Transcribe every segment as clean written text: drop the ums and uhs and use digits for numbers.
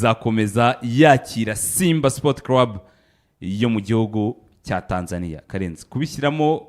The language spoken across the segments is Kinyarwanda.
Izakomeza yakira Simba Sport Club yo mu gihugu cya Tanzania. Karenzi, kubishyiramo,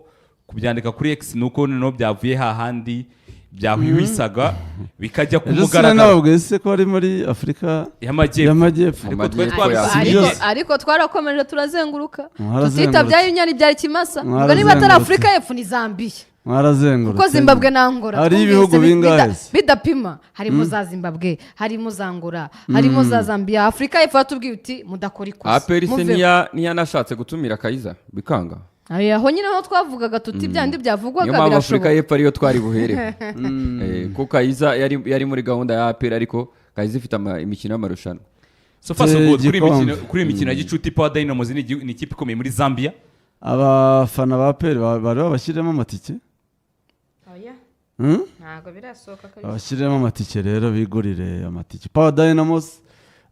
kubyandika kuri X, ni uko noneho byavuye hahandi byahwisaga bikajya ku Ejo mugaragaro. sinanababwiye se ko ari muri Afurika y'Amajyepfo? y'Amajyepfo. Ariko twari Amajyepfo twabisize. Ariko Byose. ariko twarakomeje turazenguruka. Mwarazengurutse. Tutita byayo inyana byari ikimasa. Ubwo niba atari Mwarazengurutse. Afurika y'Epfo, ni Zambiya. Mwarazengurutse. Kuko Zimbabwe na Angola Hari twumvise ibihugu bingahe se? bidapima. Harimo za Zimbabwe, harimo za Angola, harimo za Zambia. Afurika y'Epfo yatubwiye uti: "Mudakora ikosa." APR se Muveho. Ntiyanashatse gutumira Kayiza bikanga. Ayo, aho nyine aho twavugaga tuti bya bindi byavugwaga Niyo mpamvu Afurika birashoboka. y'Epfo ariyo twari buhereho. Kuko Kayiza yari muri gahunda ya APR, ariko Kayiza ifite imikino y'amarushanwa. So far so good kuri iyi Igikombe. mikino, kuri iyi mikino ya gicuti. Power Dynamos ni ikipe ikomeye muri Zambia. Abafana ba APR bari babashyiremo amatike? Hmm? Ntabwo birasohoka kabisa. Babashyiremo amatike rero, bigurire amatike. Power Dynamos,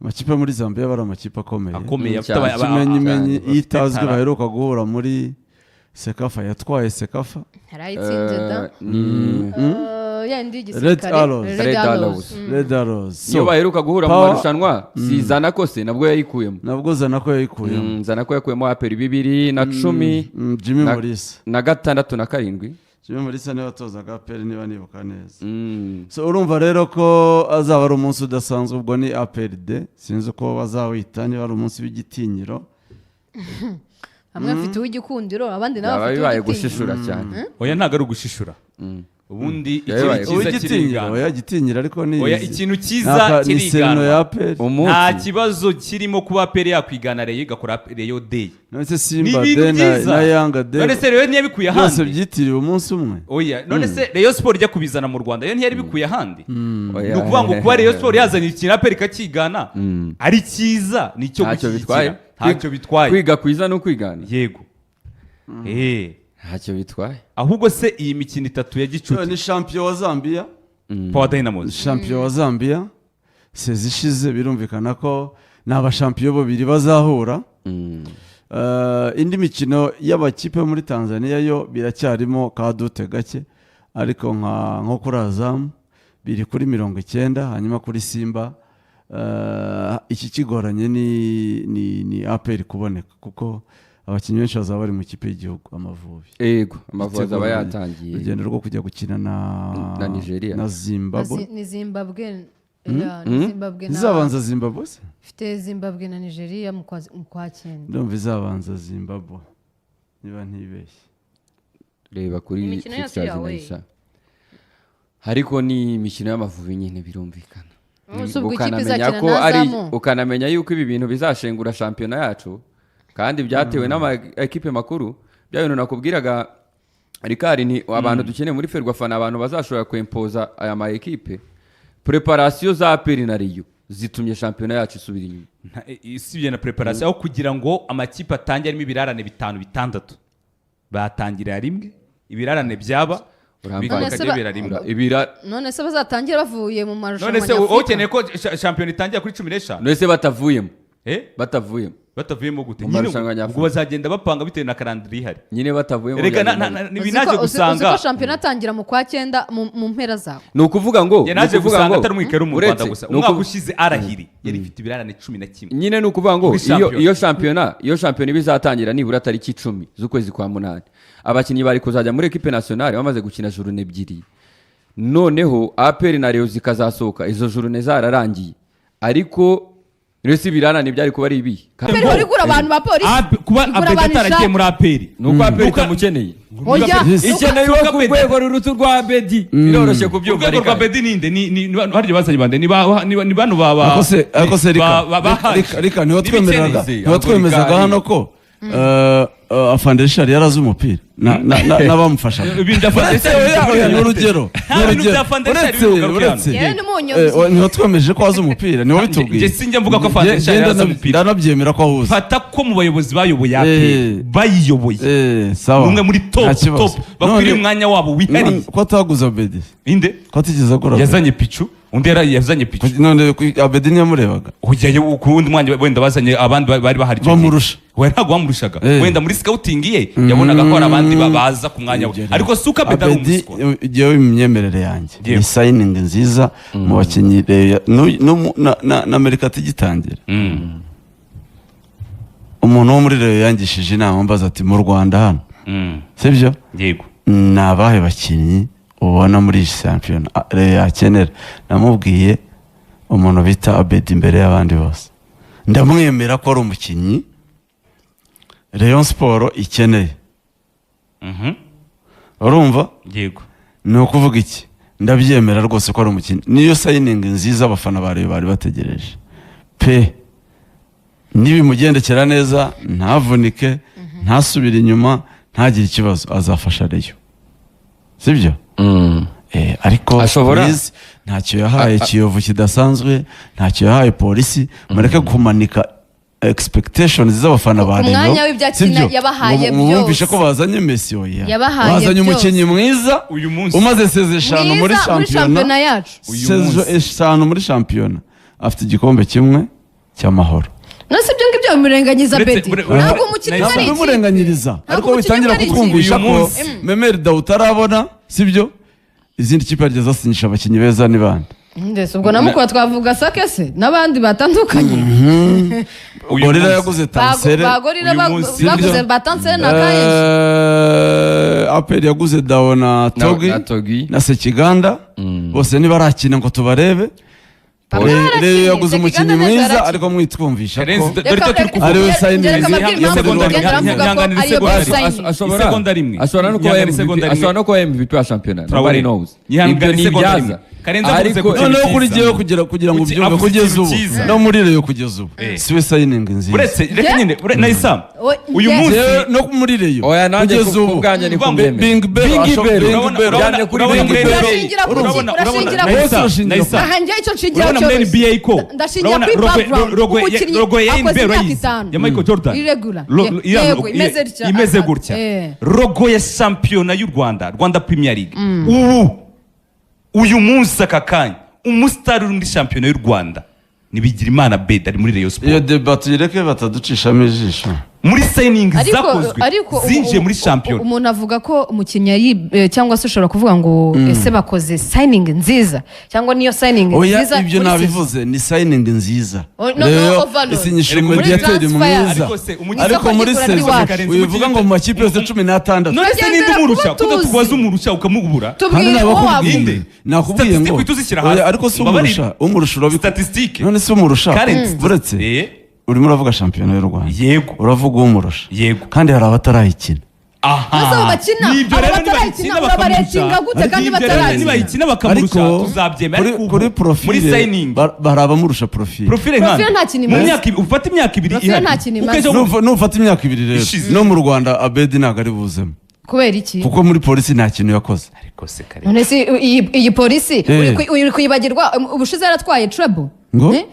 amakipe yo muri Zambia bari amakipe akomeye. Akomeye, afite Cyane. Ikimenyimenyi, cyane. iyo itazwi, Bafite baheruka guhura muri CECAFA, yatwaye CECAFA. Yarayitsinze da. Ni Yandi y'igisirikare. Red Arrows. Red Red Arrows. Arrows. Red Arrows. Niyo baheruka guhura mu marushanwa. Si Zanako se nabwo yayikuyemo? Nabwo Zanako yayikuyemo. Zanako yakuyemo APR 2010 Jimmy Mulisa. Na gatandatu na karindwi. Jimmy Mulisa niwe watozaga APR, niba nibuka neza. So urumva rero ko azaba ari umunsi udasanzwe. Ubwo ni APRD, sinzi uko bazawita, niba ari umunsi w'igitinyiro. Bamwe bafite uw'igikundiro, abandi nabo Byaba bafite bibaye uw'igitinyiro. gushishura cyane. Oya, ntabwo ari ugushishura. Ubundi ikintu Yabaye. cyiza Uw'igitinyiro? kirigana. Oya, gitinyiro ariko ni Oya, ikintu cyiza ni serino ya kiriganwa. APR. Umunsi. Nta kibazo kirimo kuba APR yakwigana Rayon, igakora Rayon Day. None se Ni Simba ibintu Day byiza. na Yanga Day None se Rayon ntiyabikuye byose ahandi? byitiriwe umunsi umwe? Oya, none se Rayon Sport ijya kubizana mu Rwanda, yo ntiyari bikuye ahandi? Oya. Ni ukuvuga ngo kuba Rayon Sport yazanye ikintu, APR ikakigana, ari cyiza, ni icyo Ntacyo bitwaye. gushyigikira. Ntacyo bitwaye. Kwiga kwiza no kwigana. Yego. Ntacyo bitwaye. Ahubwo se iyi mikino itatu ya Ni gicuti? champion wa Zambia. Power Dynamos. Champion wa Zambia saison ishize, birumvikana ko ni abashampiyo babiri bazahura. Indi mikino y'amakipe yo muri Tanzania yo biracyarimo kadute gake, ariko nko kuri Azam biri kuri 90, hanyuma kuri Simba iki kigoranye ni APR kuboneka, kuko abakinnyi benshi bazaba bari mu ikipe y'igihugu Amavubi. Yego, Amavubi azaba Itegura yatangiye. Urugendo rwo kujya gukina na Na Nigeria. na Zimbabwe. Ni Zimbabwe, ya, ni Zimbabwe na Izabanza Zimbabwe se? Ifite Zimbabwe na Nigeria mu kwa cyenda. Ndumva izabanza Zimbabwe, niba ntibeshye. Reba kuri Imikino yose fixtures. yawe. Nayisa, ariko ni imikino y'Amavubi nyine, birumvikana. Umunsi ubwo ikipe Ukanamenya izakina ko na ari Azam. ukanamenya yuko ibi bintu bizashengura shampiyona yacu, kandi byatewe n'ama ekipe makuru. Bya bintu nakubwiraga, Rikari, ni abantu dukeneye muri FERWAFA, ni abantu bazashobora kwempoza aya ma ekipe. Préparation za APR na Rayon zitumye shampiyona yacu isubira inyuma. Isibye na préparation, aho kugira ngo amakipe atange arimo ibirarane bitanu, bitandatu, batangira rimwe, ibirarane byaba Urambaye. None se bikajya bibera rimwe. Ibira None se bazatangira bavuye mu marushanwa None se wowe nyafurika? ukeneye ko shampiyona itangira kuri 15? None se batavuyemo? Eh? Batavuyemo. Batavuyemo gute? Mu Nyine marushanwa nyafurika. ubwo bazagenda bapanga bitewe na calendrier ihari. Nyine batavuyemo Reka byagenda bite? ibi Uzi naje ko gusanga uzi ko shampiyona atangira mu kwa cyenda, mu mpera zawo. Ni ukuvuga ngo Njye naje ni ukuvuga gusanga ngo atari umwikero mu Rwanda gusa. ni Umwaka ushize Al Ahly yari ifite ibirarane 11. Nyine ni ukuvuga ngo Muri iyo shampiyona. iyo shampiyona iba izatangira nibura tariki 10 z'ukwezi kwa munani, abakinnyi bari kuzajya muri équipe nationale bamaze gukina journée ebyiri, noneho APR na Rayon zikazasohoka izo journée zararangiye. Ariko rero si ibirarane byari kuba ari ibihe? APR ihora igura abantu ba polisi. Kuba Igura Abedi abantu ataragiye ishaka. muri APR Ni uko APR itamukeneye. Oya. Yes. Ikeneye uwo ku rwego ruruta urwa Abedi, biroroshye kubyumva. Urwego rwa Reka. Bedi ninde? Ni harya bazanye bande? Ni bano ba Ariko se Rika, ba Rika, niho twemereraga N'ibikenewe. niho twemezaga hano ko afande Richard yarazi umupira n'abamufashaga. Ibintu bya Afande Uretse, Richard oya, oya, ni urugero. Nta Ni bintu urugero. bya Afande Richard Uretse bivuga hano. uretse Yewe ni umunyonzi. Niho twemeje ko azi umupira, niho bitubwiye. Njye sinjya mvuga ko Afande Richard Njye yarazi umupira. ndanabyemera ko awuzi. Fata ko mu bayobozi bayoboye APR, bayiyoboye, Sawa. ni umwe muri top Nta kibazo. top bakwiriye umwanya wabo wihariye. None ko ataguze Abedi? Inde? Ko atigeze agura Abedi? Yazanye Pichu. Undi yazanye Pichu. None Abedi ntiyamurebaga? Ujyayo ku wundi mwanya, wenda bazanye abandi bari bahari icyo gihe. Bamurusha. We ntabwo bamurushaga. Eh. Wenda muri scouting ye yabonaga ko hari abandi baza ku mwanya we, Ibyo rero. ariko si uko Abedi ari Abedi, umuswa. Jyewe imyemerere yanjye, Yewe. ni signing nziza mu bakinnyi na mercato igitangira. Umuntu wo muri Rayon yangishije inama, mbaza ati: "Mu Rwanda hano, sibyo, Yego. ni abahe bakinnyi ubona muri iyi shampiyona Rayon yakenera?" Namubwiye umuntu bita Abedi imbere y'abandi bose. Ndamwemera ko ari umukinnyi Rayon Sport ikeneye. Urumva? Yego. Ni ukuvuga iki? Ndabyemera rwose ko ari umukinnyi, niyo signing nziza abafana ba Rayon bari bategereje pe. Nibimugendekera neza, ntavunike, ntasubire inyuma, ntagire ikibazo, azafasha Rayon, sibyo? Ariko Ashobora- please, ntacyo yahaye Kiyovu kidasanzwe, ntacyo yahaye Polisi. Mureke kumanika expectations z'abafana ba Ku Rayon, mwanya w'ibyo akina sibyo? yabahaye Ngo mubumvishe byose. ko bazanye Messi, oya. Yabahaye Bazanye byose. umukinnyi mwiza Uyu munsi. umaze saison 5 muri Mwiza muri shampiyona shampiyona. yacu. Uyu Saison munsi. 5 muri shampiyona, afite igikombe kimwe cy'Amahoro. No si ibyo ngibyo bimurenganyiza Bedi. Ntabwo umukinnyi Ntabwo ari ikipe. bimurenganyiriza, Ntabwo ariko umukinnyi bitangira ari ikipe. kutwumvisha Uyu ko munsi. Memel Dao utarabona, sibyo? Izindi kipe yagiye zasinyisha abakinnyi beza ni bande? Ndetse ubwo na Mukura twavuga Sake se n'abandi batandukanye. Uyu Gorilla munsi. yaguze Tansere. Ba Gorilla Uyu munsi. baguze batansere na Kayezu. APR yaguze Dao na Togi Na Togi. na Sekiganda, bose ntibarakina ngo tubarebe. Bamwe barakinnye, Rayon yaguze Sekiganda umukinnyi neza mwiza, yarakinnye. ariko mwitwumvisha Karenzi, ko dore icyo turi kuvuga. Ariwe signing Reka mbabwire impamvu Isegonda rimwe. ngenda mvuga ko Nyanganira ariyo isegonda best rimwe. signing. Ashobora Isegonda rimwe. ashobora no kuba Nyanganira MVP, isegonda rimwe. ashobora no kuba MVP wa shampiyona, Traoré. nobody knows. Nyihanganira Ibyo ni isegonda ibyaza. rimwe. Karenzi avuze Ariko ku kintu Noneho kuri cyiza. jyewe, kugira ngo Kuki- ubyumve, avuze kugeza ikintu ubu cyiza. no muri Rayon kugeza ubu siwe signing nziza. Uretse reka nyine nayisa uyu munsi. Jyewe no muri Rayon Oya, nanjye kugeza ku ubu bwanjye ni Uvuga ngo kumbyemera. Bing Bero Bingi Bero. Bing Urabona- Bero. urabona- Cyane kuri urabona Bing muri Bero. NBA. Urashingira ku Urabona- ki? Urashingira urabona- ku ki? Nayisa, Nayisa. Aha njye icyo nshingira Urabona muri cyoroshye. NBA ko Ndashingira urabona kuri background. logo Umukinnyi ya akoze NBA imyaka urayizi? 5. Ya Michael Jordan. Irregular. Yego, imeze gutya. Imeze gutya. Logo ya shampiyona y'u Rwanda, Rwanda Premier League, ubu uyu munsi aka kanya umusitari uri muri shampiyona y'u Rwanda ni Bigirimana Bedi, ari muri Rayon Iyo Sport. débat tuyireke, bataducishamo ijisho. Muri signing Ariko zakozwe ariko zinjiye muri shampiyona. Umuntu avuga ko umukinnyi cyangwa se ushobora kuvuga ngo ese bakoze signing nziza cyangwa niyo signing Oya, nziza ibyo muri nabivuze, ni signing nziza. Oh, no, no, Rayon overall. isinyisha Ariko muri umumediateri transfer. mwiza, Ariko se, umukinnyi- ariko Isoko muri ry'igura saison ry'iwacu. wivuga ngo mu makipe yose 16. None se ninde Tugendera umurusha? kuba tuzi. Kudakubaza umurusha ukamubura. Kandi Tubwire uwo nabakubwiye, wavuga. Inde? nakubwiye Statistique ngo uhita uzishyira Oya, hasi. ariko si Mbabarire. umurusha, umurusha Statistique. None se umurusha Karenzi. buretse urimo uravuga shampiyona y'u Rwanda, Yego. uravuga umurusha, Yego. kandi hari abatarayikina. Aha. Maze abo bakina, Nibyo abo rero, batarayikina nibayikina urabaretinga bakamurusha. gute kandi Nibyo rero, batarayikina? nibayikina bakamurusha Ariko tuzabyemera. kuri, Ariko ubu, kuri profile muri signing hari abamurusha profile. Profile Profile nkande nta kintu mu imaze. myaka 2, ufata imyaka 2 Profile ihari nta kintu imaze. Uko ejo Nufata imyaka 2 rero, Ishize. no mu Rwanda Abedi ntabwo ari buzemo. Kubera iki? Kuko muri Polisi nta kintu yakoze. Ariko se kare None se iyi Polisi uri kuyibagirwa? Ubushize yaratwaye treble. Ngo? Eh?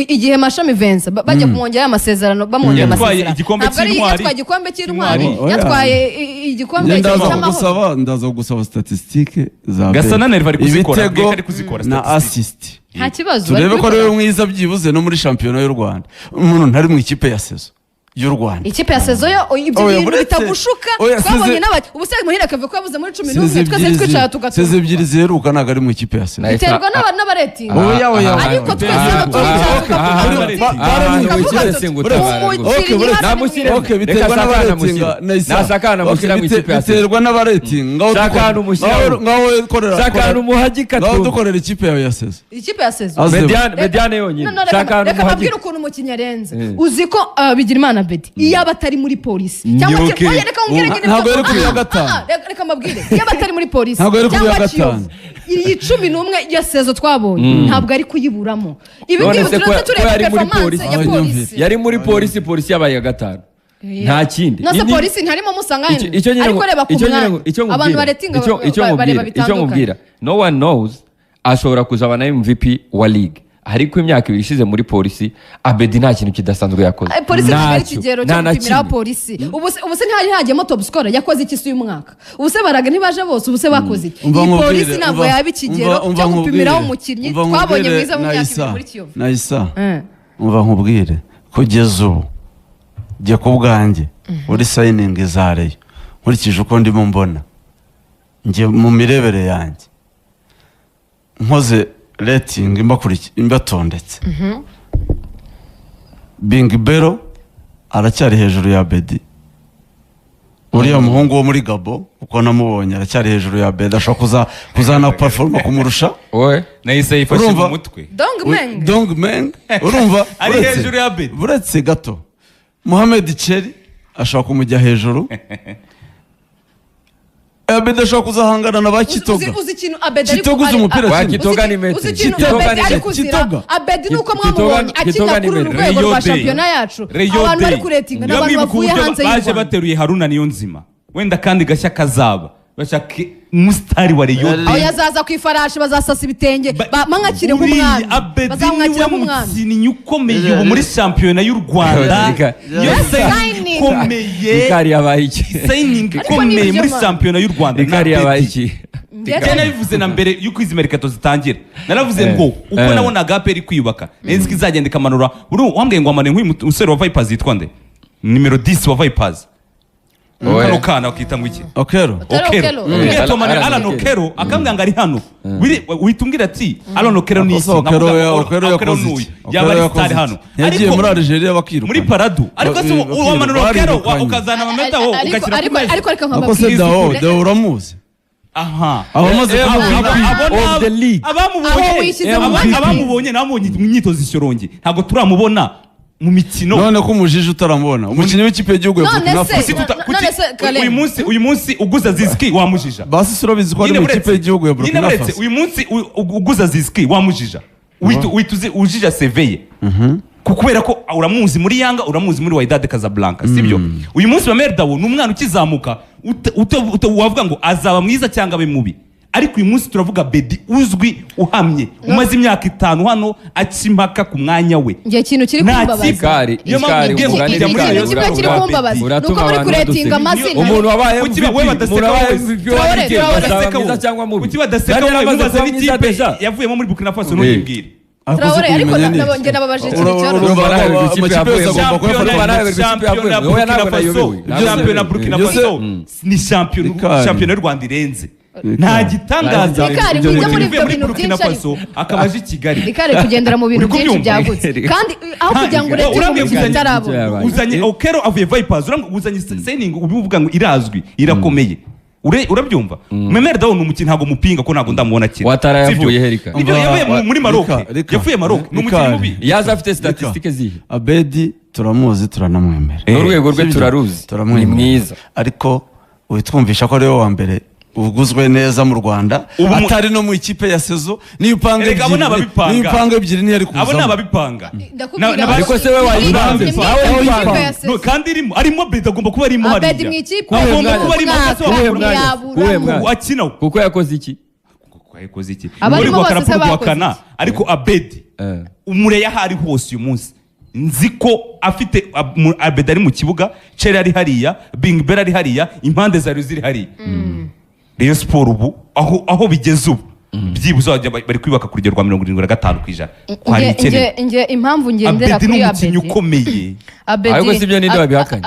Igihe Mashami Vincent bajya kumwongera amasezerano, bamwongera Yatwaye amasezerano. igikombe Ntabwo ari cy'intwari. yatwaye igikombe cy'intwari, Oya. yatwaye igikombe Njye ndaza cy'amahoro. kugusaba, ndaza kugusaba statistique za Gasana Abedi. Nerva ari kuzikora, Ibitego mbwiye ko ari kuzikora na statistique. assist. Nta kibazo, Turebe bari ko ari we kubikora. mwiza byibuze no muri shampiyona y'u Rwanda, umuntu ntari mu ikipe ya saison y'u Rwanda. Ikipe ya saison yo, ibyo Oya, bintu bitagushuka. oya, Twabonye n'abaki ubu se? Muhire Keve ko yabuze muri 11, Saison twese 2 twicara saison 2 ziheruka ntabwo ari mu ikipe ya saison. Nice. Biterwa n'abaretinga. Oya, oya, oya. Ariko twese hano turicara tukavuga tuti Ahantu tukavuga wikire tuti singutabara rwose. umukinnyi Okay, hano ni Namushyire. mwiza. Okay, biterwa Reka Saka n'abaretinga. anamushyire. Naisa. Nasaka anamushyira Okay, mu ikipe ya saison. biterwa n'abaretinga. Ngaho Shaka ahantu umushyiraho. Ngaho korera Shaka ahantu umuhagika ngaho tu. dukorera ikipe yawe ya saison. Ikipe ya saison. Azemo. Mediane yonyine. No, no, reka Shaka ahantu reka mbabwire umuhagika. ukuntu umukinnyi arenze. Eh. Uzi ko Bigirimana Bedi iyo aba atari muri Polisi cyangwa Okay. oya, reka nkubwire nyine Ntabwo ibyo- yari kuba iya gatanu. Reka mbabwire, iyo aba atari muri Polisi Ntabwo yari kuba cyangwa iya Kiyovu, gatanu. iyi 11 ya saison twabonye ntabwo ari kuyiburamo. Ibi None ngibi se turetse ko tureba yari muri performance Polisi? ya Polisi. Yari muri Polisi, Polisi yabaye iya gatanu, nta kindi. No se Polisi ntarimo musanga Icyo nyine ariko reba ku icyo nyine mwanya icyo nkubwira, abantu baretinga icyo bareba nkubwira, icyo bitandukanye. nkubwira, no one knows, ashobora kuzaba na MVP wa league. Ariko imyaka 2 ishize muri Polisi, Abedi nta kintu kidasanzwe yakoze. Polisi ntabwo ari Ntacyo. ikigero Nta cyo na gupimiraho kimwe. Polisi. Ubu se ntihari hagiyemo top scorer? Yakoze iki se uyu mwaka? Ubu se baraga ntibaje bose? Ubu se bakoze iki? Umva Iyi nkubwire, Polisi ntabwo yaba ikigero umva cyo gupimiraho nkubwire, umukinnyi umva twabonye nkubwire, mwiza mu myaka 2 Naisa, muri Kiyovu. Naisa, umva nkubwire, kugeza ubu jye ku bwanjye uri signing za Rayon, nkurikije uko ndimo mbona, njye mu mirebere yanjye nkoze rating mbatondetse, Bingi Bero aracyari hejuru ya Bedi. Uriya muhungu wo muri Gabo, uko namubonye, aracyari hejuru ya Bedi, ashobora kuzana performa kumurusha. Wowe. Nahise yifashe Urumva? mu mutwe. Dong Meng. Dong Meng, urumva? Ari hejuru ya Bedi. Uretse gato, Mohamed Cheri ashobora kumujya hejuru. Abedi ashobora kuzahangana na ba Kitoga. Uzi ikintu Abedi ari Kitoga uzi umupira Wa akina. Kitoga ni metero. Uzi ikintu Kitoga Abedi ni ari metero. kuzira? Kitoga. Abedi ni uko Kitoga- mwamubonye akina Kitoga ni kuri uru metero. rwego rwa Rayon Day. shampiyona yacu. Rayon Abantu bari Day. kuretinga ni Niba abantu mwibuka bavuye uburyo hanze y'u baje Rwanda. bateruye Haruna Niyonzima, wenda kandi gashya kazaba bashaka umusitari wa Rayon Aho Day. yazaza ku ifarashi, bazasasa ibitenge, bamwakire Uriya nk'umwami, Abedi bazamwakira niwe nk'umwami. mukinnyi ukomeye ubu muri shampiyona y'u Rwanda. Reka- Niyo Yes, signing signing. ikomeye. Rikari yabaye iki? Signing Ariko ikomeye nibyo muri man. shampiyona y'u Rwanda ni Rikari yabaye Abedi. iki? Njye nabivuze na mbere y'uko izi mercato zitangira, naravuze ngo uko nabonaga APR kwiyubaka, nzi ko izagenda ikamanura. Uru wambwiye ngo wamanuye nk'uyu musore wa Vipers yitwa nde, nimero 10 wa Vipers? Oya. Kano kana bakita ngo iki? Okero. Otero. Okero. Okero. Umbwira ati wamanuye Alan Alan Okero. Okero, akambwira ngo ari hano. Uhita umbwira ati Alan Okero ni iki? Akoze Okero Nkavuga Okero Okero yakoze n'uyu iki? yaba Okero ari yakoze star iki? hano. Yagiye Ariko muri Algeria bakirukana. muri Parado, ariko se wamanura Okero ukazana amameta wo Ariko ugashyira ku ariko meza? ariko reka Ako se nkababwira. Dao, Dao uramuzi? Aha. Abamaze MVP kumubona. of the league. Abamubonye Aho wishyize mu MVP. Abamubonye namubonye mu myitozo ishyorongi, ntabwo turamubona mu mikino. None ko umujiji utaramubona umukinnyi w'ikipe y'igihugu ya None Burkina se- Faso. Kuki None se, Kale. uyu munsi uguze Aziz Ki wamujija? Basi si urabizi ko ari Nyine mu ikipe y'igihugu ya nyine Burkina buretse, Faso. uyu munsi uguze Aziz Ki wamujija, uhita ujija CV ye, kubera ko uramuzi muri Yanga, uramuzi muri Wydad Casablanca, sibyo? Uyu munsi wa Merdawo ni umwana ukizamuka, wavuga ngo azaba mwiza cyangwa abe mubi, ariko uyu munsi turavuga Bedi uzwi, uhamye, umaze imyaka 5 hano, aca impaka ku mwanya we. Njye ikintu kiri Nta kumbabaza kipe. Rikari, Niyo mpamvu Rikari, ugiye umugani kujya muri Rikari, Rayon Ikintu kimwe kiri Sports. kumbabaza ni uko Uratuma muri abantu kuretinga baduseka. amazina. Umuntu wabaye Kuki MVP, we badaseka umuntu wabaye wowe? MVP Traore, wa ligue, Traore. azaba mwiza cyangwa mubi? Kuki badaseka Kandi wowe? yaramaze Mubaze kuba mwiza n'ikipe déjà. yavuyemo muri Burkina Faso, ntuyimbwire. Traore, ariko njye nababaje ikintu cyoroshye. Urumva nawe ikipe Amakipe yose yavuyemo. agomba Urumva kuyafata. nawe ikipe Shampiyona ya yavuyemo. Oya, Burkina ntabwo Faso, nayobewe. Ntabwo shampiyona ya nayobewe. Burkina Byose- Faso ni shampiyona Rikari. shampiyona y'u Rwanda irenze, nta gitangaza. Rikari, Umuntu ujya muri uvuye ibyo muri bintu Burkina byinshi. Faso akaba aje i Kigali. Rikari kugendera mu bintu Uri byinshi kubyumva? byagutse, kandi aho kugira ngo urete Urambwiye umukinnyi utarabona. Uzanye Okero avuye Vipers, urambwiye uzanye signing ubivuga ngo irazwi, irakomeye. Urabyumva, Memel Dao ni umukinnyi, ntabwo mupinga ko ntabwo ndamubona akina. Watara Sibyo? yavuye he, Rika? Nibyo, yavuye muri Maroc. Rika, Rika. Yavuye Maroc, ni umukinnyi Rika. mubi. Yaza afite statistique zihe? Abedi turamuzi, turanamwemera. N'urwego rwe Sibyo? turaruzi. Turamwemera. Ni mwiza. Ariko witwumvisha ko ariwe wa mbere uguzwe neza mu Rwanda, Ubu atari no mu ikipe ya saison, niyo upanga Erega abo ni ebyiri, ababipanga. niyo upanga ebyiri niyo ari Abo ni kuzamo. ababipanga. Ndakubwira Ariko se we wayipanze? Ni mu Nawe ikipe wayipanze. ya saison. No, kandi arimo Abedi agomba kuba arimo Abedi hariya. mu ikipe Agomba Kuwuhe kuba arimo mwanya? hasi. Kuwuhe Wakura- mwanya? Kuwuhe mwanya? Akina Kuko yakoze iki? Kuko yakoze iki? Abarimo Muri bose guhakana se paul bakoze guhakana iki? ariko Abedi, umureya aho ari hose uyu munsi, nzi ko afite Abedi ari mu kibuga, Cere ari hariya, Bingbera ari hariya, impande zawe ziri hariya. Rayon Sport ubu aho bigeze ubu, byibuze bari kwibaka ku rugero rwa 75% ko hari ikenewe. Nge impamvu ngendera Abedi ni kuri umukinnyi Abedi ukomeye. Abedi Ariko si ibyo ninde wabihakanye?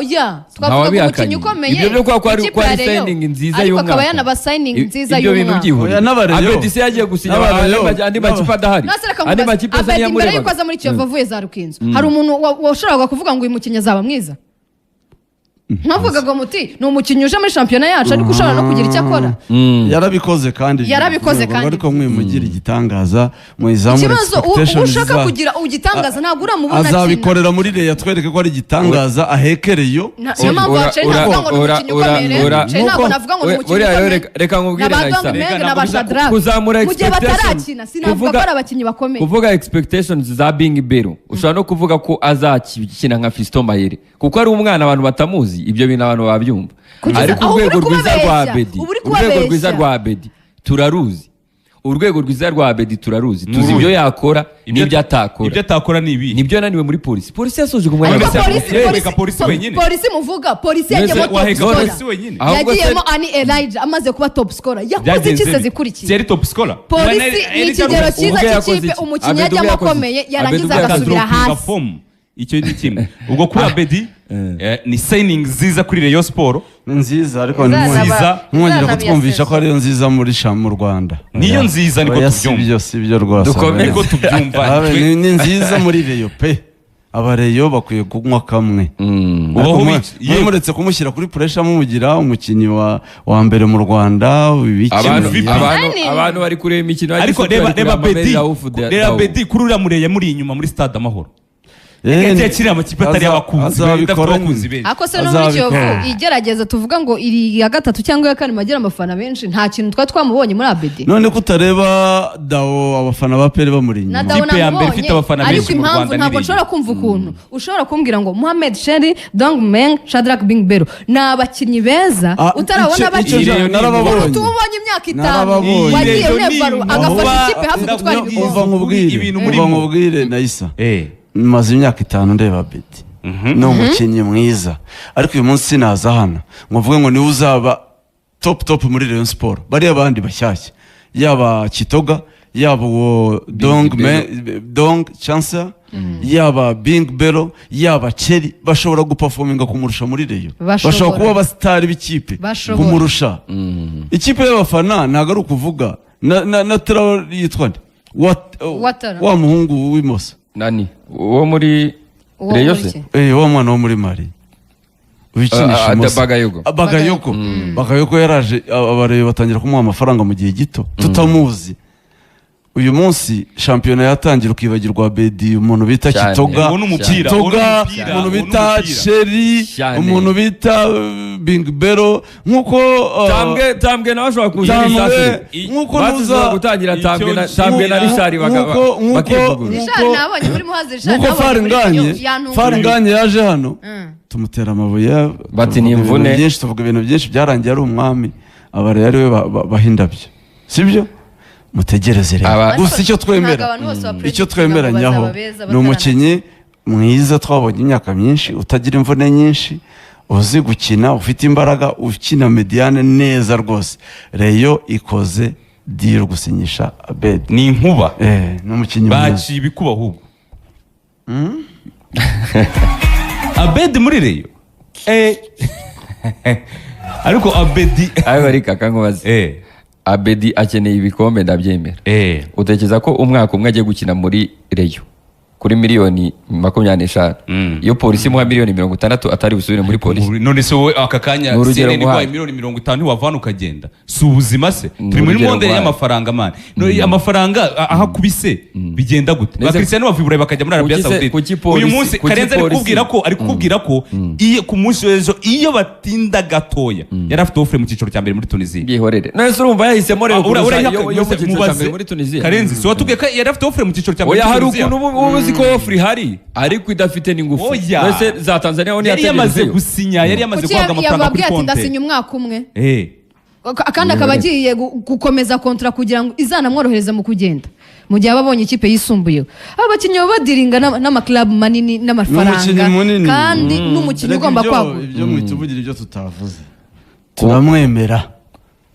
Ya, twavuga ko umukinnyi ukomeye Ibyo byo kuba ko ari ikipe ko ya ari Rayon, signing nziza ariko y'umwaka. akaba yanaba signing nziza Ibyo bintu y'umwaka. byihurira. Oya, n'abareyo. Abedi se yagiye gusinya N'abareyo. andi makipe adahari. Nase reka Andi nkubaze, makipe asa Abedi mbere yuko n'iyamurebaga. aza muri Kiyovu avuye za Rukinzo, hari umuntu washoboraga kuvuga ngo uyu mukinnyi azaba mwiza? Nkavugaga muti ni umukinnyi uje muri shampiyona yacu ariko ushobora no kugira icyo akora. Yarabikoze kandi. Yarabikoze kandi. Ariko mwimugira igitangaza muyizamure Ikibazo expectations ushaka kugira igitangaza ntabwo uramubona akina. Azabikorera muri Reyo, atwereke ko ari igitangaza ahekereyo. Niyo mpamvu Chelsea ntavuga ngo ni umukinnyi ukomeye rero. Chelsea ntabwo navuga ngo ni umukinnyi Buriya rero ukomeye. reka nkubwire, Na ba Raisa. Dong Meng Reka na ba ntabwo Shadrack kuzamura mu gihe expectations. batarakina sinavuga ko ari abakinnyi bakomeye. Kuvuga expectations za Bing Bero, ushobora no kuvuga ko azakina nka Fiston Mayere kuko ari umwana abantu batamuzi, ibyo bintu abantu babyumva. Kugeza Ariko aho urwego uri rwiza rwa kubabeshya, Abedi, uba uri urwego rwiza kubabeshya. rwa Abedi turaruzi. Urwego rwiza rwa Abedi turaruzi, tuzi Nuruhe? ibyo yakora n'ibyo atakora. Ibyo atakora ni ibi. Nibyo yananiwe muri polisi. Polisi yasoje ku mwanya Ariko wa gatatu. polisi Yewe, polisi reka polisi wenyine. Polisi muvuga, polisi yagiyemo Mbese top waheka scorer. polisi wenyine. Ahubwo se- Yagiyemo ani Elijah amaze kuba top scorer, yakoze iki se zikurikiye? Yari top scorer. Polisi ni ikigero cyiza Ubwo yakoze cy'ikipe, iki? umukinnyi Abedi ubwo yajyamo yakoze iki? akomeye, Abedi yarangiza ubwo yakoze agasubira hasi. Form icyo ni kimwe. Ubwo kuri Abedi ni signing nziza kuri Rayon Sport. Ni nziza, ariko Izanaba- ntimwongere izanaba kutwumvisha iya ko ariyo nziza muri mu Rwanda. Niyo nziza, niko Oya, tubyumva. si byo, si byo rwose. Dukomeze. Niko tubyumva. Abe, ni nziza muri Rayon pe. Abareyo bakwiye kunywa kamwe. Ubaho Ariko yewe. muretse kumushyira kuri pressure, mumugira umukinnyi wa mbere mu Rwanda, ibiki. Abantu MVP. abantu Signing. abantu bari kureba imikino ya Ariko Gisozi, reba bari kureba reba Bedi, Mabel Raouf reba Dao. Bedi kuri uriya mureye muri inyuma muri Stade Amahoro. Yagiye akiri amakipe atari abakunzi, idafite Azabikora abakunzi benshi. Ako se no muri Azabikora. Kiyovu igerageza, tuvuga ngo iri iya gatatu cyangwa iya kane magira amafana benshi, nta kintu twari twamubonye muri Abedi. None ko utareba Dawo, abafana ba APR bamuri Na inyuma? Dawo Ikipe ya mbere namubonye, ifite abafana ariko benshi mu impamvu Rwanda ni ntabwo Rayon. nshobora kumva ukuntu ushobora kumbwira ngo Mohamed Sheri, Dong Meng, Shadrack Bingbero ni abakinnyi beza Ah, utarabona icyo abakinnyi. jambo narababonye. Tumubonye imyaka 5 Narababonye. wagiye Rayon ni unevaru inkuba. agafasha ikipe hafi gutwara Umva ibikombe. Umva nkubwire, Ibintu umva murimo. nkubwire Nayisa, maze imyaka 5 ndeba Bedi, ni umukinnyi mwiza, ariko uyu munsi sinaza hano ngo mvuge ngo niwe uzaba top top muri Rayon Sport. Bariya bandi bashyashya, yaba Kitoga, yaba uwo Dong Dong Chancellor, yaba Bing Bero, yaba Cheri, bashobora guperforminga kumurusha muri Rayon. Bashobora. Bashobora kuba abasitari b'ikipe Bashobora. kumurusha. Ikipe y'abafana ntabwo ari ukuvuga na Traore yitwa nde? Watara. Wa muhungu w'imoso. Nani, uwo muri Uwo Rayon muri se? iki? Wa mwana wo muri Mali wikinisha Ah, ah, imoso. Bagayoko. Ah, Bagayoko. Bagayoko yaraje, abareba batangira kumuha amafaranga mu gihe gito tutamuzi. Uyu munsi shampiyona yatangira ukibagirwa Bedi, umuntu bita Cyane. Kitoga, Uwo ni umupira, uwo ni Kitoga, umupira, umuntu uwo ni bita umupira. Sheri, Cyane. umuntu bita Bingbero, nk'uko Tambwe nawe ashobora kuza Tambwe, n'isasire. nk'uko Basize gutangira Icyo Tambwe na Tambwe na Richard nk'uko- bakivugurura. Richard nabonye muri Muhazi, Richard nk'uko nabonye muri Faringanye Rayon, yantunguye. Faringanye yaje hano tumutera amabuye, Bati tuvuga ni ibintu imvune. byinshi, tuvuga ibintu byinshi, byarangiye ari umwami, abare ari we baha indabyo, sibyo? Mutegereze rero. Gusa icyo twemera, Ntabwo abantu bose bapredict icyo twemeranyaho, ngo bazaba beza ni umukinnyi mwiza twabonye imyaka myinshi, utagira imvune nyinshi, uzi gukina, ufite imbaraga, ukina médiane neza rwose. Rayon ikoze deal gusinyisha Abedi. Ni inkuba. Ni umukinnyi mwiza. Baciye ibikuba ahubwo. Abedi muri Rayon. Ariko Abedi Ariko reka kankubaze, Abedi akeneye ibikombe, ndabyemera. Utekereza ko umwaka umwe agiye gukina muri Rayon kuri miliyoni 25, iyo polisi imuha miliyoni 60, atari busubire muri polisi? None se wowe aka kanya Ni urugero CNN iguhaye nguhaye. miliyoni 50, ntiwavana ukagenda? Si ubuzima se? Ni Turi muri urugero monde nguhaye. y'amafaranga, man. No, amafaranga aho akubise bigenda gute? Ba Cristiano bava i Burayi bakajya muri Arabia Kuki Saudite. kuki polisi- Uyu munsi kuki Karenzi ari polisi- kukubwira ko ari kukubwira ko iyo ku munsi w'ejo iyo batinda gatoya yari afite offre mu cyiciro cya mbere muri Tunisia. Byihorere. None se urumva yahisemo Rayon Ah, kurusha yo mu cyiciro cya mubaze. mbere muri Tunisia? Karenzi, si watubwiye ko yari afite offre mu cyiciro cya mbere Oya, muri hari Tunisia? ukuntu uba uzi ko offer ihari ariko idafite n'ingufu. Oya. None se za Tanzania ho Yari yamaze ntiyategerezeyo? gusinya, yari yamaze Kuki guhabwa amafaranga yababwiye kuri ati konte. ndasinya umwaka umwe, kandi akaba agiye gukomeza contrat kugira ngo izanamworohereze mu kugenda mu gihe aba abonye ikipe yisumbuyeho? Aba bakinnyi baba badiringa n'amakarabu manini Ni n'amafaranga, umukinnyi munini. kandi n'umukinnyi Reka ugomba kwagura. Ibyo mwituvugira, ibyo tutavuze, turamwemera,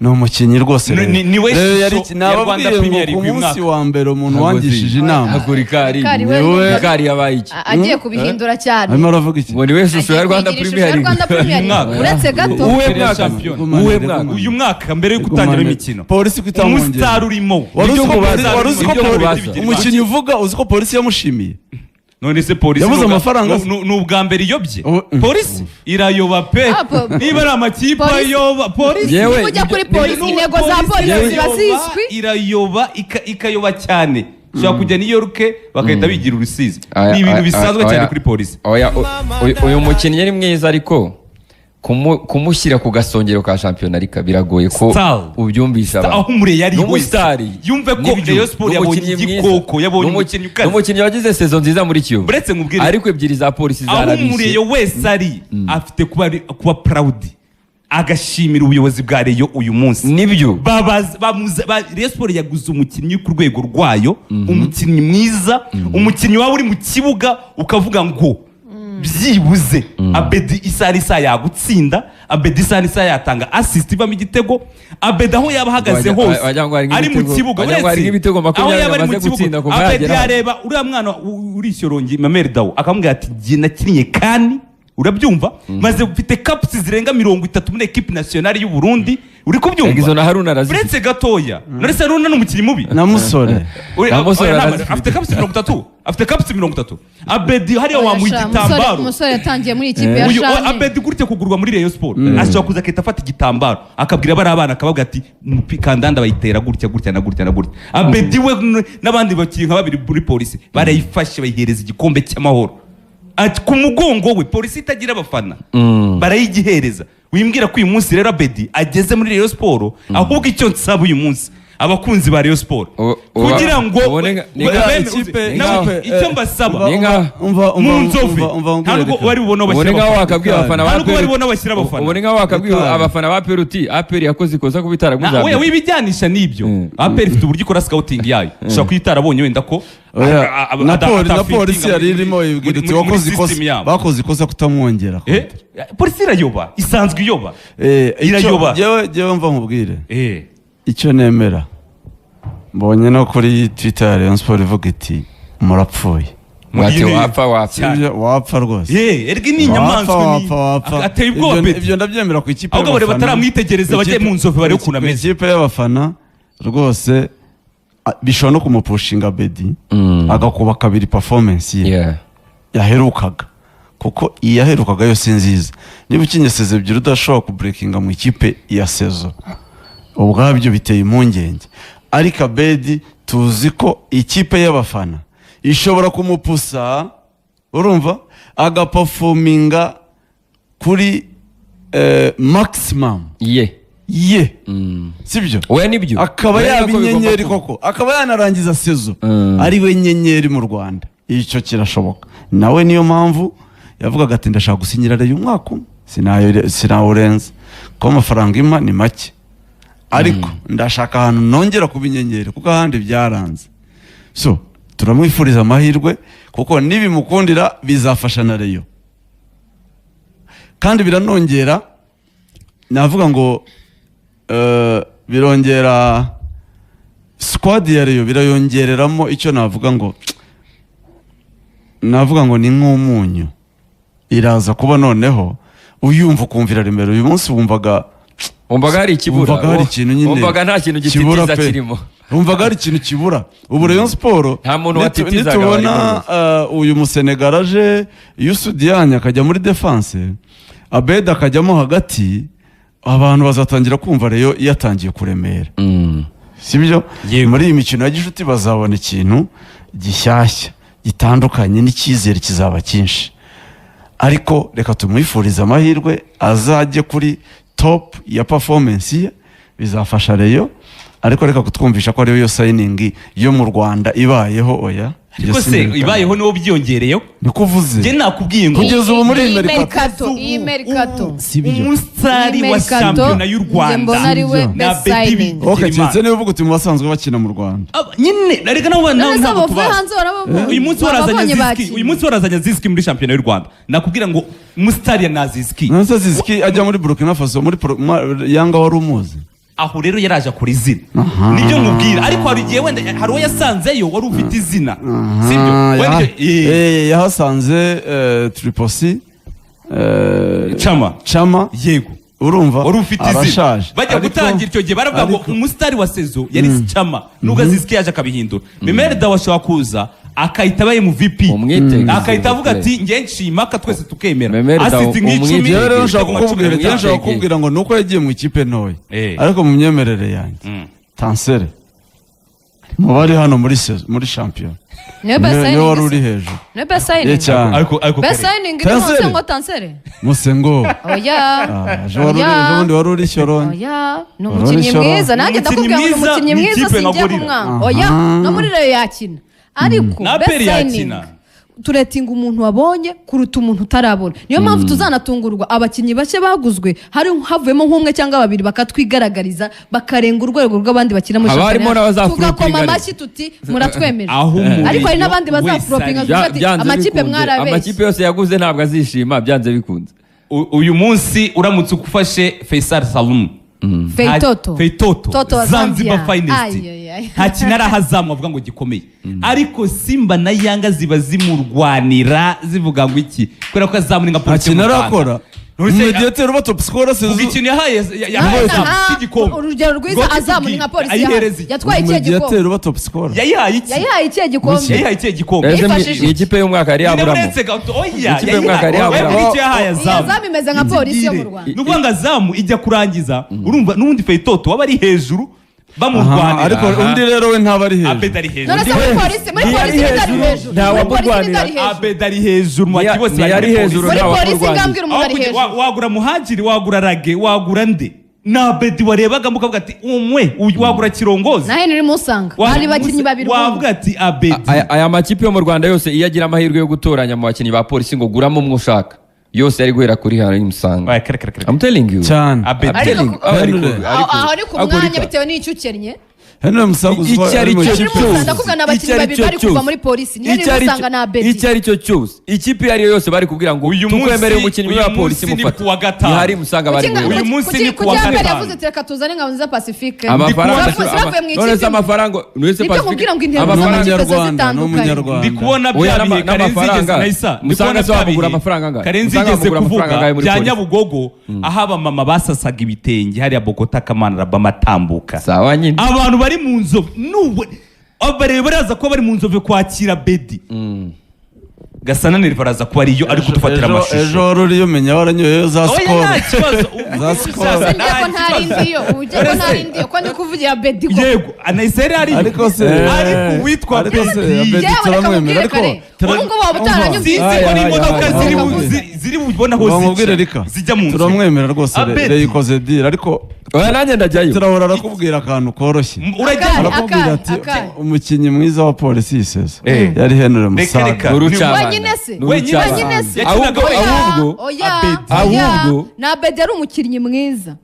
ni umukinnyi rwose. Ni we Rero shusho yari ya Rwanda nababwiye ngo Premier League ku uyu munsi mwaka. wa mbere umuntu wangishije inama Ntabwo Rikari Rikari we Niwe- Rikari yabaye iki? Agiye kubihindura cyane. Arimo aravuga iki? Ngo niwe shusho ya Agiye Rwanda kugira ishusho Premier ya League. Rwanda Premier League. Mwaka. Uretse gato. Uwe Mbere ya mwaka. shampiyona. Uwe mwaka. Uyu mwaka mbere yo gutangira imikino, Polisi kutamwongera. umusitari urimo. Wari uzi ko Ibyo mubaza, wari uzi ko ibyo polisi- mubaza. umukinnyi uvuga, uzi ko polisi yamushimiye? None se polisi Yabuze amafaranga se? ni ubwa mbere iyobye? Ubu- Polisi irayoba pe. Ah, Niba ari amakipe Polisi- ayoba, polisi Yewe, Niba ujya kuri polisi, intego za polisi irayoba, ziba zizwi. Irayoba ikayoba cyane, ushobora kujya New York bagahita bigira urusizi. Aya- Ni ibintu aya- bisanzwe cyane oya. kuri polisi. Oya, uyu mukinnyi ni mwiza, ariko kumushyira ku gasongero ka shampiyona ariko biragoye ko Star. ubyumvisha abantu. Aho umure yari Ni wese umusitari. yumve ko Nibyo. Rayon Sport Ni yabonye umukinnyi mwiza. igikoko, yabonye umukinnyi Ni ukaze. umukinnyi wagize saison nziza muri Kiyovu, Uretse nkubwire- ariko ebyiri za polisi Aho zarabishe. umureyo wese ari afite kuba kuba proud. Agashimira ubuyobozi bwa Rayon uyu munsi. Nibyo. Rayon Sport yaguze umukinnyi ku rwego rwayo, umukinnyi mwiza, umukinnyi waba uri mu kibuga ukavuga ngo byibuze Abedi isaha n'isaha yagutsinda, Abedi isaha n'isaha yatanga assist ivamo igitego, Abedi aho yaba ahagaze hose Wagira ngo hari ari mu kibuga, wagira ngo hari uretse nk'ibitego aho 20 yaba ari mu amaze kibuga, gutsinda kuva Abedi yagera hano. yareba uriya mwana uri Ishyorongi, Mameri Dawo, akamubwira ati: "Jye nakinnye kani, urabyumva, maze mfite caps zirenga 30 muri équipe nationale y'u Burundi." Uri kubyumva? Izo na Haruna arazifite. Uretse gatoya, none se Haruna ni umukinnyi mubi? Na Musore. Na Musore Oya, arazifite. afite caps 30, afite caps 30. Abedi hariya Oya, wamuha sha, igitambaro. Umusore yatangiye muri ikipe ya Uyu CHAN. Abedi gutya kugurwa muri Rayon Sport, ashobora kuza akahita afata igitambaro akabwira bariya bana, akababwira ati: "Kandanda bayitera gutya, gutya na gutya na gutya." Abedi we n'abandi bakinnyi nka babiri muri Polisi barayifashe, bayihereza igikombe cy'amahoro. Ati ku mugongo we, Polisi itagira abafana barayigihereza. Wimbwira ko uyu munsi rero Abedi ageze muri Rayon Sport. Ahubwo icyo nsaba uyu munsi abakunzi ba Rayon Sport, kugira ngo ubone icyo mbasaba Ni nka- Umva, umva, mu Nzove umva, umva, nta nubwo reka. bari bubone aho Ubu ni bashyira nkaho abafana. wakabwiye abafana ba Nta nubwo bari APR bubone aho bashyira abafana. Ubu ni nkaho wakabwiye Reka. abafana ba APR uti APR yakoze ikosa kuba itaraguze Oya, Abedi. wibijyanisha n'ibyo. APR ifite uburyo ikora scouting yayo, ushobora kuba itarabonye wenda ko Oya, na atafitinga Polisi yari irimo ibwira iti wakoze muri ikosa, system yabo. bakoze ikosa kutamwongera. Polisi irayoba, isanzwe iyoba. Irayoba. Jyewe mva nkubwire icyo nemera. Mbonye no kuri Twitter ya Rayon Sport ivuga iti: "Murapfuye." Wati wapfa, wapfa. Cyane. Ibyo wapfa rwose. Erega ni inyamaswa. Wapfa, wapfa, wapfa. Ateye ubwoba. Ibyo- Beti. Ibyo ndabyemera ku ikipe Ahubwo bareba y'abafana. bataramwitegereza, bajye mu Nzove barebe ukuntu Ku ameze. ikipe y'abafana rwose, bishobora no kumupushinga Bedi agakuba kabiri performance ye yaherukaga, kuko iyi yaherukaga yo si nziza. Niba ukinye saison ebyiri udashobora kubreakinga mu ikipe ya saison, ubwabyo biteye impungenge. Ariko Abedi tuzi ko ikipe y'abafana ishobora kumupusa, urumva, agaperforminga kuri maximum ye. Ye, sibyo? Oya, nibyo. Akaba Oya, yaba niko bigomba inyenyeri kuba. koko, akaba yanarangiza saison ari we nyenyeri mu Rwanda. Icyo kirashoboka. Nawe niyo mpamvu yavugaga ati: "Ndashaka gusinyira Rayon umwaka umwe, sinawurenza kuko amafaranga impa ni make, ariko ndashaka ahantu nongera kuba inyenyeri kuko ahandi byaranze." So turamwifuriza amahirwe, kuko nibimukundira bizafasha na Rayon, kandi biranongera, navuga ngo birongera squad ya Rayon, birayongereramo icyo navuga ngo ni nk'umunyu. Iraza kuba noneho uyumva ukumvira remera. Uyu munsi wumvaga Wumvaga hari ikibura. Wumvaga hari ikintu nyine Wumvaga nta kintu kibura gititiza pe. kirimo. Wumvaga hari ikintu kibura. Ubu Rayon Sport Nta muntu watitizaga nitubona wari uyu Musenegara aje, Youssou Diagne akajya muri defense, Abed akajyamo hagati, abantu bazatangira kumva Rayon yatangiye kuremera, sibyo? Yego. Muri iyi mikino ya gishuti bazabona ikintu gishyashya gitandukanye, n'icyizere kizaba cyinshi. Ariko reka tumwifurize amahirwe, azajye kuri top ya performance ye, bizafasha Rayon. Ariko reka kutwumvisha ko ariyo yo signing yo mu Rwanda ibayeho, oya. Ariko se ibayeho niwo byiyongereyeho? Niko uvuze. Njye nakubwiye ngo Kugeza ubu muri iyi Iyi mercato. mercato, iyi mercato. Si byo. Umusitari Iyi wa mercato, shampiyona y'u njye Rwanda mbona ari we Na best Bedi signing. Ok, Bigirimana. keretse niba uvuga uti mu basanzwe bakina mu Rwanda. Nyine reka nabo None se ntabwo bavuye tubazi. hanze barababonye? Uyu munsi warazanye Bababonye Ziski, bakinnye. uyu munsi warazanye Ziski muri shampiyona y'u Rwanda, nakubwira ngo umusitari ya Naziski. None se Ziziki ajya muri Burkina Faso muri Yanga wari umuzi? Aho rero yaraje akora izina, nibyo nkubwira. Ariko hari igihe wenda hari uwo yasanzeyo wari ufite izina, sibyo? Wenda Yahasanze Triposi, Chama. Chama. Yego. Urumva, Wari ufite izina. arashaje. Bajya gutangira icyo gihe baravuga ngo umusitari wa saison yari Chama, nubwo Aziz yaje akabihindura. Memel Dao ashobora kuza akahita aba MVP, Umwitege. akahita avuga ati: "Nge nshimaka," twese tukemera. Memel Dao, Assist nk'icumi, umwitege. Njyewe rero nshaka ibitego nka cumi kukubwira na bitanu. nshaka kukubwira ngo nuko yagiye mu ikipe ntoya, ariko mu myemerere yanjye, Tansere mu bari hano muri saison, muri shampiyona, Niwe best niwe signing wari se? uri hejuru. Niwe best Ye signing? cyane. Ariko Best kare. signing ni Tansere. Musengo Tansere. Musengo. Oya. Ejo wari uri, Oya. ejo bundi wari uri Shyorongi. Oya, ni Wari umukinnyi uri mwiza. Nanjye Umukinnyi ndakubwira ngo ni mwiza umukinnyi ni mwiza, ikipe nka singiye Gorilla. kumwanga. Oya, no muri Rayon yakina. Ariko Na best APR signing. yakina. Turatinga umuntu wabonye kuruta umuntu utarabona. Niyo mpamvu tuzanatungurwa abakinnyi bashya baguzwe, hari havuyemo nk'umwe cyangwa babiri bakatwigaragariza, bakarenga urwego rw'abandi bakina muri Haba harimo shampiyona, n'abazaflopinga tugakoma ariko. amashyi tuti muratwemeje. Aho umuriro Ariko hari n'abandi wese bazaflopinga, ari. tuvuga ati Byanze amakipe bikunze, mwarabeshye. Amakipe yose yaguze ntabwo azishima, byanze bikunze. Uyu munsi uramutse ufashe Faisal Salum, Feitoto. Feitoto, Toto wa Zanzibar Zambia. Finest, Ay, ay, ay. nta kintu arahazamu avuga ngo gikomeye, ariko Simba na Yanga ziba zimurwanira, zivuga ngo iki, kubera ko azamura nka Nta polisi yo kintu mu Rwanda. arakora. Nonese- Umumediateri uba top scorer Ubwo sezo. ikintu yahaye yahaye Aha, Azamu cy'igikombe. Urugero rwiza, Ngo Azamu ni nka polisi ayihereza iki? yatwaye ikihe Umumediateri gikombe? uba top scorer. Yayihaye iki? Yayihaye ikihe gikombe? Yayihaye ikihe gikombe? Ese Yifashishije mu ikipe y'umwaka yari Nyine yaburamo. uretse gato, oya, Ikipe y'umwaka yari yayihaye yaburamo. icyo yahaye Azamu. Azamu imeze nka polisi yo mu Rwanda. Ni ukuvuga ngo Azamu ijya kurangiza, urumva n'ubundi Feitoto waba ari hejuru bamurwanira. Aha, ariko undi rero we ntaba ari hejuru. Abed ari hejuru. None se muri polisi, muri Ntiyari polisi ninde ari hejuru, hejuru? nta Muri polisi wamurwanira. ninde ari hejuru? Abed ari hejuru mu bakinnyi bose Ntiyari bari muri hejuru, polisi. Muri nta polisi wamurwanira. ngambwira umuntu Aho ari kujya- hejuru. Wagura Muhajiri, wagura Rage, wagura nde, ni Abedi warebagamo ukavuga ati umwe, uyu wagura Kirongozi. Na Henry Musanga bari bakinnyi babiri Wavuga ati Abedi. Aya makipe yo mu Rwanda yose, iyo agira amahirwe yo gutoranya mu bakinnyi ba polisi ngo guramo umwe ushaka, yose yari guhera kuri Henry Musanga. Oya, kare, kare, kare. I'm telling you. Cyane. Abedi. I'm telling you. Ariko Ariko- Henry. ariko- Aho ari ku ariko mwanya Rika, bitewe n'icyo ukennye. Henry Musaga uzwa icyo ari ari mu cyo ikipe. Henry Musanga, ndakuvuga ni abakinnyi icyo ari babiri cyo bari kuva cyose. muri polisi. Ni Henry Icyo ari Musanga cyo- na Abedi. Icyo ari cyo cyose, ikipe iyo ari yo yose bari kubwira ngo Uyu tukwemereye munsi- umukinnyi uyu wa polisi, munsi ni mufata. ku wa gatanu. Ni hari Musanga bari Kuki- guhera. Uyu munsi kuki- ni ku wa kuki Abedi gatanu. yavuze ati reka tuzane Ngabonziza Pacifique? Amafaranga Bavuye mu none se ikipe imwe. amafaranga none se Nibyo Pacifique nkubwira ngo intego amafaranga z'amakipe ziba Umunyarwanda, ni zitandukanye. umunyarwanda. Ndi kubona Oya, bya bihe Karenzi n'amafaranga. igeze na Isa. Ndi Musanga kubona se bya wamugura bihe amafaranga angahe? Karenzi Musanga igeze wamugura amafaranga kuvuga angahe muri bya polisi? Nyabugogo, aho abamama basasaga ibitenge hariya Bogota, Kamana Rabama atambuka. Sawa nyine. Abantu bari mu nzovu n'ubu bareba, baraza kuba bari mu nzove kwakira Bedi Gasana Nerva, araza kuba ariyo ari kudufatira Ejo amashusho. wari uriyo umenya waranyoyeyo za Oya, Skol. nta kibazo. Za Skol. Ese njye ko ntari ndiyo, ujye ko ntari ndiyo, ko ndi kuvugira Bedi ko? Yego, anahise yari ariyo. Ariko se Ariko uwitwa ariko se Bedi Abedi Yewe, reka turamwemera mubwire ariko kare. Ubu ngubu waba utaranyumvise. Sinzi ko Aya, n'imodoka aya, ziri aya. ziri bubone aho Bamubwire zica rika zijya mu nzu. Turamwemera rwose. Abedi. Reyikoze deal, ariko Oya, nanjye ndajyayo. turahora arakubwira akantu koroshye. Urajya Akari. Arakubwira ati akari. umukinnyi mwiza wa polisi yiseza Eh. yari Henry Reka, Musaga. reka. Ni urucabana. Wenyine se? Ni urucabana. Wenyine se? Ahubwo Yakinaga ahubwo Oya, Abedi. oya. Ahubwo- Na Abedi yari umukinnyi mwiza.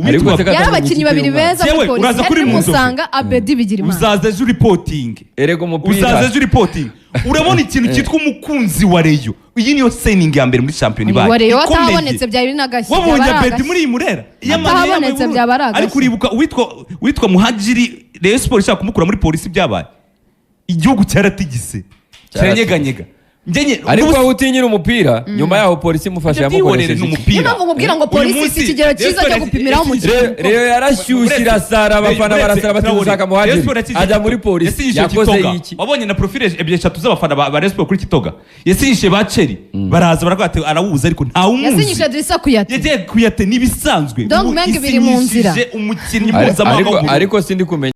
Ariko Uwitwa se Yari abakinnyi babiri beza muri Yewe, polisi, uraza kuri Henry mu nzovu. Musanga, Abedi Bigirimana. Uzaza ejo uripotinge. Erega umupira Uzaza ejo uripotinge, urabona ikintu cyitwa umukunzi wa Rayon. Iyi niyo signing ya mbere muri shampiyona ibaye Uyu Rayon ikomeye. atahabonetse byari n'agashyi. Wabonye Byaba ari Abedi agashyi. muri iyi Murera. Atahabonetse byaba ari agashyi. Ariko uribuka uwitwa Muhajiri, Rayon Sport ishaka kumukura muri polisi, byabaye igihugu cyaratigise, kiranyeganyega. Ariko aho utinyira umupira, nyuma yaho polisi imufashe Byihorere yamukoresheje ni iki? umupira. Niyo mpamvu nkubwira ngo polisi Uyu ifite ikigero munsi, cyiza Rayon cyo Sport gupimiraho umukinnyi. Rayon yarashyushye irasara, abafana barasara bati dushaka Muhajiri, ajya muri polisi Yasinyishije yakoze Kitoga. iki? Wabonye na profile ebyiri eshatu z'abafana ba Rayon Sport kuri Kitoga. Yasinyishije ba Cheri, baraza baravuga ati arawuzi, ariko ntawumuzi. Yasinyishije Drissa Kuyate. Yagiye Kuyate n'ibisanzwe. Donc Ubu Mengi biri mu nzira. isinyishije umukinnyi Ariko mpuzamahanga w'ubururu. ariko sindi kumenya.